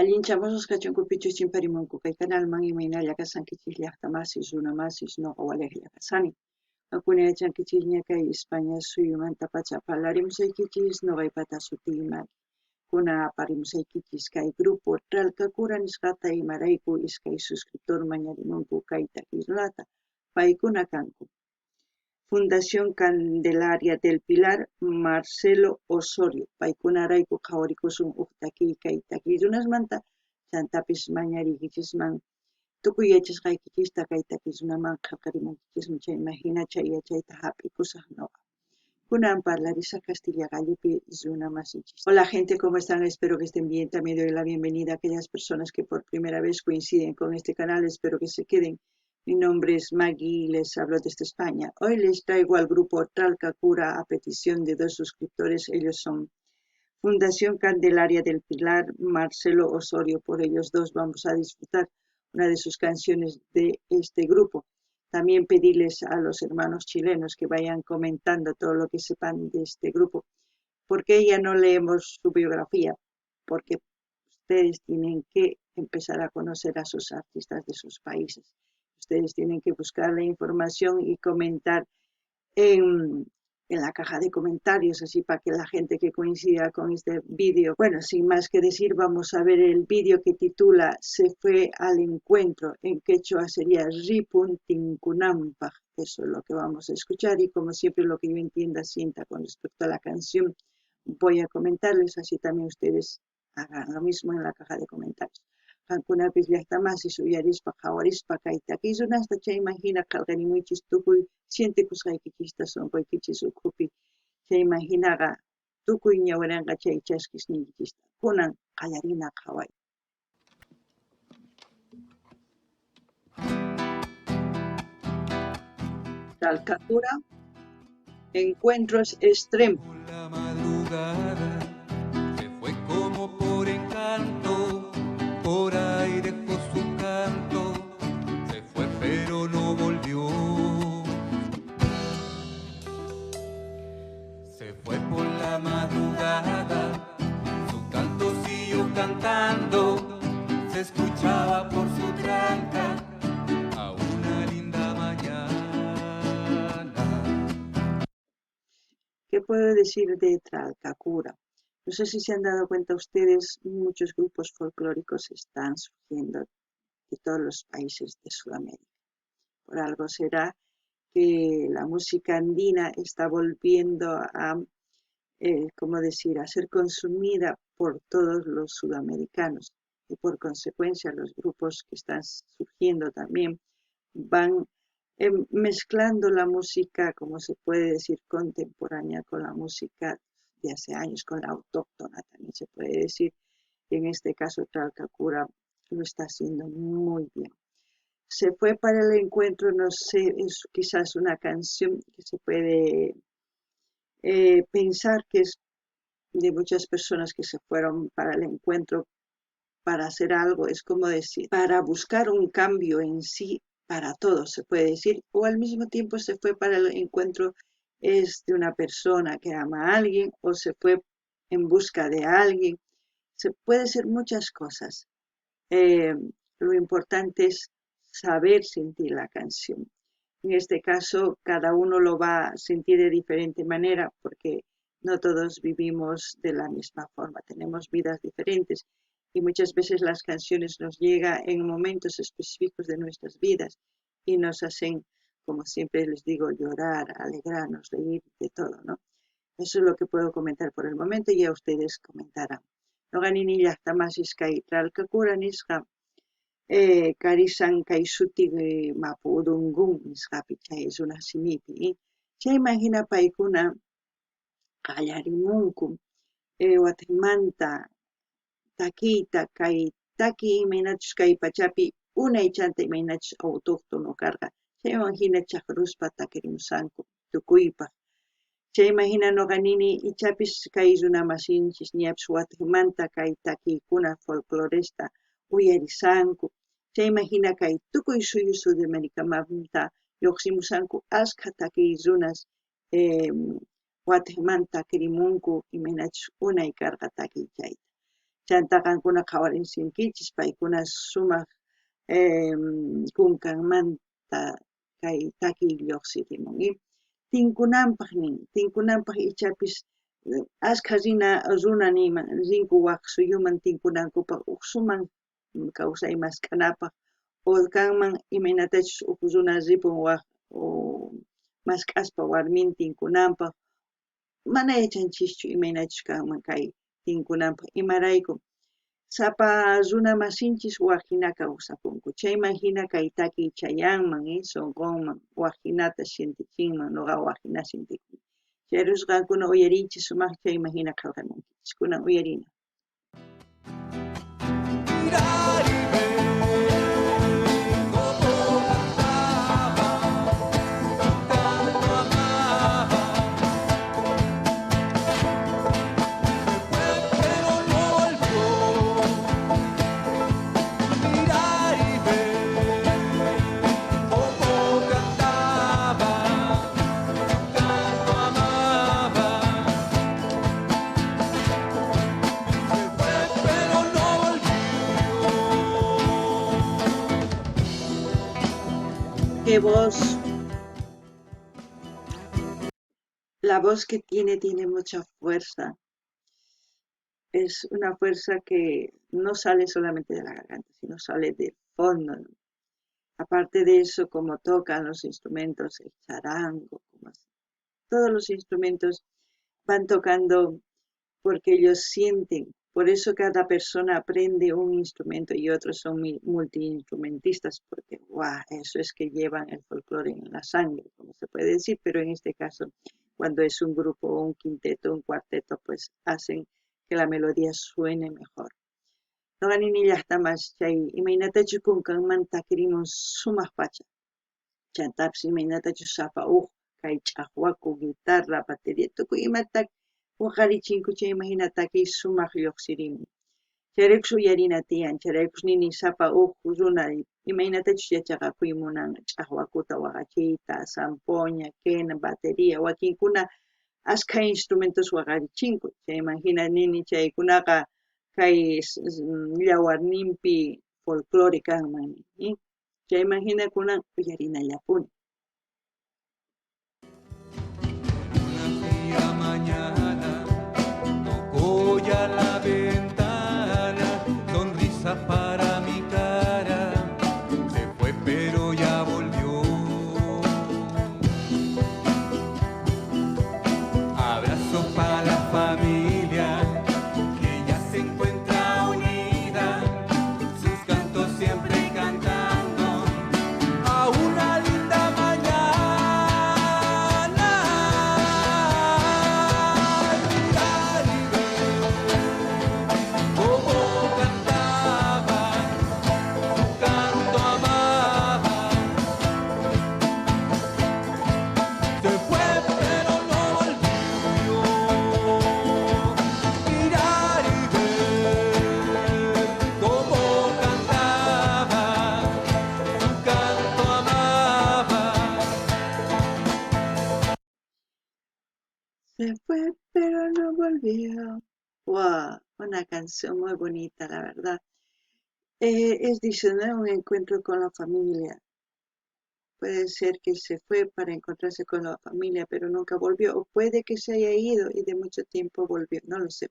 Allinchamusqas kachunku pichus chimparimunku kay kanalman imaynalla kashankichis llaqta masis, runa masis, noqa walejlla kashani. Qankuna yachankichisña kay España suyumantapacha parlarimusaykichis noqaypata sutiy Maki. Kunan aparimusaykichis kay grupo Tralcacura nisqata imarayku iskay suscriptor mañarimunku kay takiy runata. Paykuna kanku. Fundación Candelaria del Pilar, Marcelo Osorio. Paykunarayku qhawarikusun uj takiy kay takiy runasmanta, chantapis mañariykichisman tukuy yachasqaykichista kay takiy runaman qhelqarimunkichisman chayman jina chay yachayta jap'ikusaj noqa. Kunan parlarisaj Castilla qallupi runa masinchis. Hola gente, ¿cómo están? Espero que estén bien. También doy la bienvenida a aquellas personas que por primera vez coinciden con este canal. Espero que se queden. Mi nombre es Maggie y les hablo desde España. Hoy les traigo al grupo Tralcacura a petición de dos suscriptores. Ellos son Fundación Candelaria del Pilar, Marcelo Osorio. Por ellos dos vamos a disfrutar una de sus canciones de este grupo. También pedirles a los hermanos chilenos que vayan comentando todo lo que sepan de este grupo. Porque ya no leemos su biografía? Porque ustedes tienen que empezar a conocer a sus artistas de sus países. Ustedes tienen que buscar la información y comentar en la caja de comentarios, así para que la gente que coincida con este vídeo. Bueno, sin más que decir, vamos a ver el vídeo que titula Se fue al encuentro, en quechua sería Ripun Tinkunampaj. Eso es lo que vamos a escuchar y como siempre lo que yo entienda, sienta con respecto a la canción, voy a comentarles, así también ustedes hagan lo mismo en la caja de comentarios. Qankunapis llaqta masis uyarispa qhawarispa kay takiy runasta chayman jina qhelqarimuychis tukuy sientekusqaykichista sonqoykichis ukhupi chayman jinaqa tukuy ñawiranqa chay chaskisniykichista. Kunan qallarina qhaway. Tralcacura, Encuentros Extremos. La madrugada se fue como por encanto, por ahí dejó su canto, se fue pero no volvió. Se fue por la madrugada, su canto siguió cantando, se escuchaba por su tranca a una linda mañana. ¿Qué puedo decir de Tralcacura? No sé si se han dado cuenta ustedes, muchos grupos folclóricos están surgiendo de todos los países de Sudamérica. Por algo será que la música andina está volviendo a, ¿cómo decir?, a ser consumida por todos los sudamericanos y por consecuencia los grupos que están surgiendo también van mezclando la música, como se puede decir, contemporánea con la música de hace años, con la autóctona también se puede decir. Y en este caso Tralcacura lo está haciendo muy bien. Se fue para el encuentro, no sé, es quizás una canción que se puede pensar que es de muchas personas que se fueron para el encuentro para hacer algo, es como decir, para buscar un cambio en sí para todos, se puede decir, o al mismo tiempo se fue para el encuentro es de una persona que ama a alguien o se fue en busca de alguien. Se puede ser muchas cosas. Lo importante es saber sentir la canción. En este caso, cada uno lo va a sentir de diferente manera porque no todos vivimos de la misma forma, tenemos vidas diferentes y muchas veces las canciones nos llegan en momentos específicos de nuestras vidas y nos hacen, como siempre les digo, llorar, alegrarnos, reír, de todo, ¿no? Eso es lo que puedo comentar por el momento y ya ustedes comentarán. Noqa nini llaqta masis kay Tralcacura nisqa karisan kay suti mapudungun nisqapi chay runa simipi. Chayman hina paykuna qallarimunku watinmanta takiyta kay takiy imaynachus kay pachapi unay chanta imaynachus autóctono karqa chaywan hina chaqruspa takirimusanku tukuypaq. Chayman hina noqa nini ichapis kay runa masinchis ñapis watinmanta kay takiykuna folcloresta uyarisanku. Chayman hina kay tukuy suyu Sudamerikamanta lluqsimusanku askha takiy runas watinmanta takirimunku imaynachus unay karqa takiy chayta. Chantá qankuna qhawarinsinkichis paykuna sumaj kunkanmanta kay takiy llojsirimun. Tinkunanpaj nin, tinkunanpaj ichapis askha rina runa niyman rinku waj suyuman tinkunankupaj uj sumaj kawsay mask'anapaj o kanman imaynatachus uj runa ripun waj mask'aspa warmin tinkunanpaj. Mana yachanchischu imaynachus kanman kay tinkunanpaj, imarayku sapa runa masinchis waj jina kawsakunku, chayman jina kay takiy chayanman, sonqonman waj jinata sientichinman, noqa waj jina sientikuni. Chayrayku qankuna uyariychis sumaj chayman jina qhelqamunkichis. Kunan uyarina. Mirar y ver cómo cantaba, su canto amaba. Se fue pero no volvió. Mirar y ver cómo cantaba, su canto amaba. Se fue pero no volvió. Qué voz. La voz que tiene, tiene mucha fuerza. Es una fuerza que no sale solamente de la garganta, sino sale del fondo, ¿no? Aparte de eso, como tocan los instrumentos, el charango, como todos los instrumentos van tocando porque ellos sienten. Por eso cada persona aprende un instrumento y otros son multiinstrumentistas, porque guau, eso es que llevan el folclore en la sangre, como se puede decir, pero en este caso, cuando es un grupo, un quinteto, un cuarteto, pues hacen que la melodía suene mejor. Noqa nini llajtamas chay imaynatachus kunkanmanta takirimun sumaj pacha. Chantapis imaynatachus sapa uj kay ch'ajwaku, guitarra, batería, tukuy imata waqarichinku chayman jina takiy sumaj lluqsirimun. Chayraykus uyarina tiyan, chayraykus nini sapa uj runa imaynatachus yachaqakuy munan ch'ajwakuta waqachiyta, zampoña, quena, batería, wakinkuna askha instrumentos waqarichinku, chayman jina nini chaykunaqa kay yawarninpi folclore kanman nini. Chayman jina kunan uyarinallapuni. Una fría mañana tocó ya la ventana, sonrisa para mi cara, se fue pero ya volvió. Abrazo para la familia que ya se encuentra unida, sus cantos siempre cantando a una linda mañana. Mirar y ver cómo cantaba, su canto amaba. Se fue pero no volvió. Mirar y ver cómo cantaba, su canto amaba. Se fue pero no volvió. Guau, una canción muy bonita, la verdad. Es, dice, ¿no? Un encuentro con la familia. Puede ser que se fue para encontrarse con la familia, pero nunca volvió. O puede que se haya ido y de mucho tiempo volvió, no lo sé.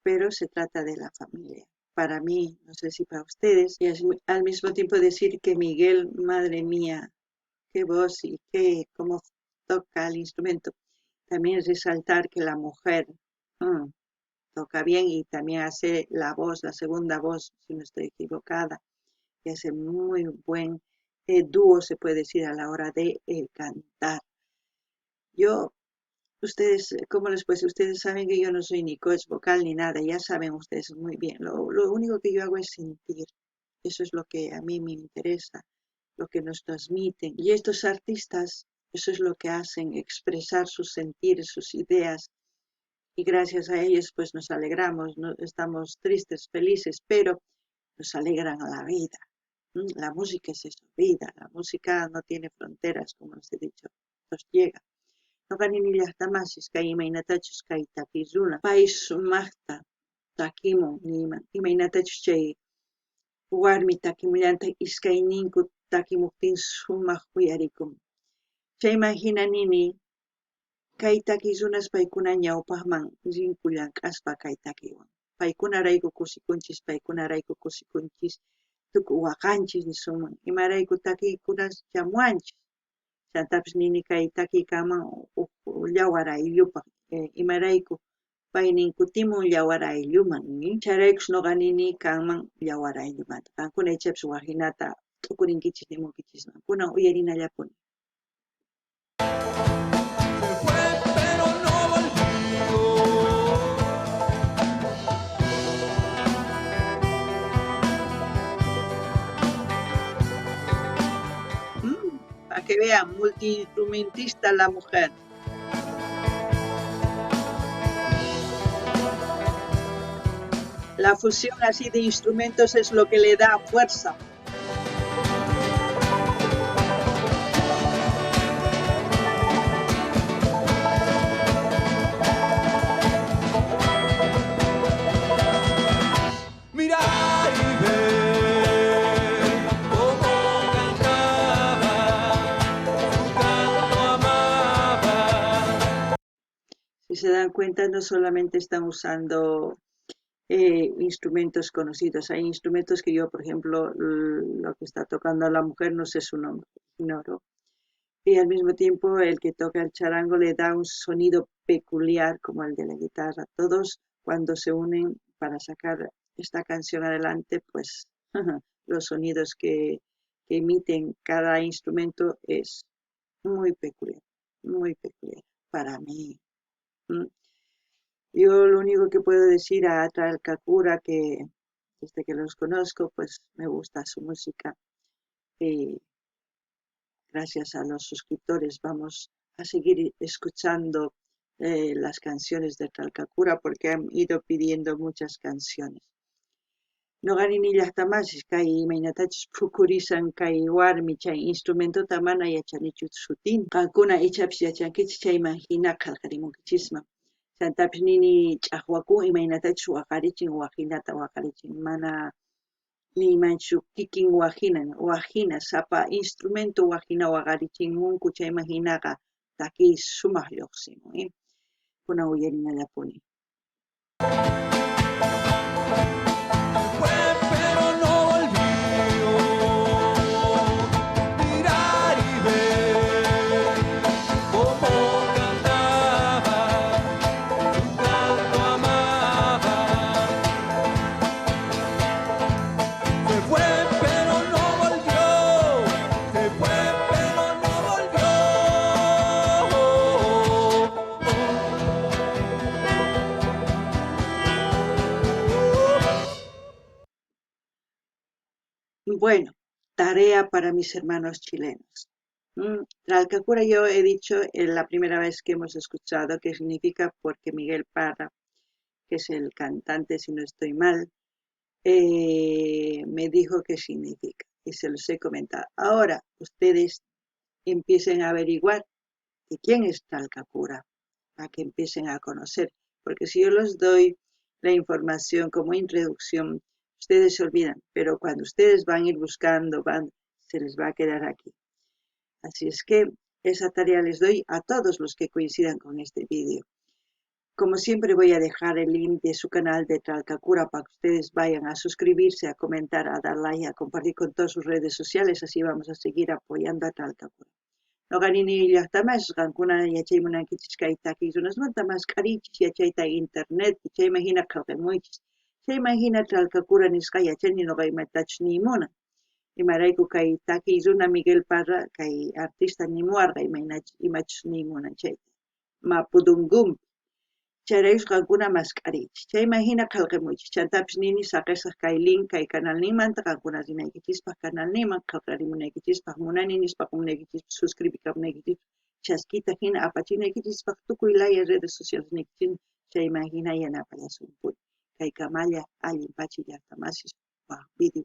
Pero se trata de la familia. Para mí, no sé si para ustedes. Y al mismo tiempo decir que Miguel, madre mía, qué voz y cómo toca el instrumento. También resaltar que la mujer toca bien y también hace la voz, la segunda voz, si no estoy equivocada, y hace muy buen dúo, se puede decir, a la hora de cantar. Yo, ustedes, ¿cómo les puedo decir? Ustedes saben que yo no soy ni coach vocal ni nada, ya saben ustedes muy bien. Lo único que yo hago es sentir. Eso es lo que a mí me interesa, lo que nos transmiten. Y estos artistas, eso es lo que hacen, expresar sus sentires, sus ideas. Y gracias a ellos, nos alegramos, no estamos tristes, felices, pero nos alegran la vida. La música es eso, vida. La música no tiene fronteras, como les he dicho, nos llega. Noqa nini llajtamasis kay imaynatachus kay takiy runa, pay sumajta takimun niyman, imaynatachus chay warmi takimullantaj iskayninku takimujtin sumaj uyarikun. Chayman jina nini, kay takiy runas paykuna ñawpajman rinku llank'aspa kay takiywan. Paykunarayku kusikunchis, paykunarayku kusikunchis, tukuy waqanchis nisunman, imarayku takiykunas chamuwanchis. Chantapis nini kay takiy kanman uj yawar ayllupaj, imarayku paynin kutimun yawar aylluman, chayraykus noqa nini kanman yawar ayllumanta. Qankuna ichapis waj jinata t'ukurinkichis nimunkichisman. Kunan uyarinallapuni. Se fue, pero no volvió. Para que vean, multiinstrumentista la mujer. La fusión así de instrumentos es lo que le da fuerza. Mirar y ver cómo cantaba, su canto amaba. Si se dan cuenta, no solamente están usando instrumentos conocidos, hay instrumentos que yo, por ejemplo, lo que está tocando la mujer, no sé su nombre, ignoro. Y al mismo tiempo el que toca el charango le da un sonido peculiar como el de la guitarra. Todos cuando se unen para sacar esta canción adelante, los sonidos que emiten cada instrumento es muy peculiar, muy peculiar para mí. Yo lo único que puedo decir a Tralcacura, que desde que los conozco, me gusta su música. Y gracias a los suscriptores vamos a seguir escuchando las canciones de Tralcacura, porque han ido pidiendo muchas canciones. Noqa nini llaqtamasis kay imaynatachus phukurisan kay warmi chay instrumentota mana yachanichu sutin. Qankuna ichapis yachankichis chayman hina qhelqarimunkichisman. Chantapis nini ch'aqwakun imaynatachus waqarichin wajinata waqarichin, mana niymanchu kikin wajina, wajina sapa instrumento wajina waqarichinmunku chayman hinaqa takiy sumaq lluqsimun, Kunan uyarinallapuni. Fue, pero no volvió. Mirar y ver cómo cantaba, su canto amaba. Se fue, pero no volvió. Se fue, pero no volvió. Bueno, tarea para mis hermanos chilenos. Tralcacura yo he dicho en la primera vez que hemos escuchado que significa, porque Miguel Parra, que es el cantante, si no estoy mal, me dijo qué significa y se los he comentado. Ahora ustedes empiecen a averiguar de quién es Tralcacura, para que empiecen a conocer, porque si yo les doy la información como introducción, ustedes se olvidan, pero cuando ustedes van a ir buscando, se les va a quedar aquí. Así es que esa tarea les doy a todos los que coincidan con este vídeo. Como siempre voy a dejar el link de su canal de Tralcacura para que ustedes vayan a suscribirse, a comentar, a dar like, a compartir con todas sus redes sociales. Así vamos a seguir apoyando a Tralcacura. Noqa nini llaqtamas, qankuna yachay munankichis kay takiy runasmanta mask'arichis yachayta internet, chayman hina qhelqamuychis. Chayman hina Tralcacura nisqa yachani noqa imatachus niymuna. Imarayku kay takiy runa Miguel Parra, kay artista nimuwarqa imachus niymunan chayta. Mapudungumpi. Chayraykus qankuna mask'arichis. Chayman hina qhelqamuychis. Chantapis nini saqesaq kay link kay canalninmanta qankuna rinaykichispaq canalninman qhelqarimunaykichispaq munani nispa qomunaykichispaq suscribikamunaykichispaq chaskita hina apachinaykichispaq tukuy laya redes sociales niykichis chayman hina yanapallasunpuni. Kay kamalla allin pachi llaqtamasis waj video.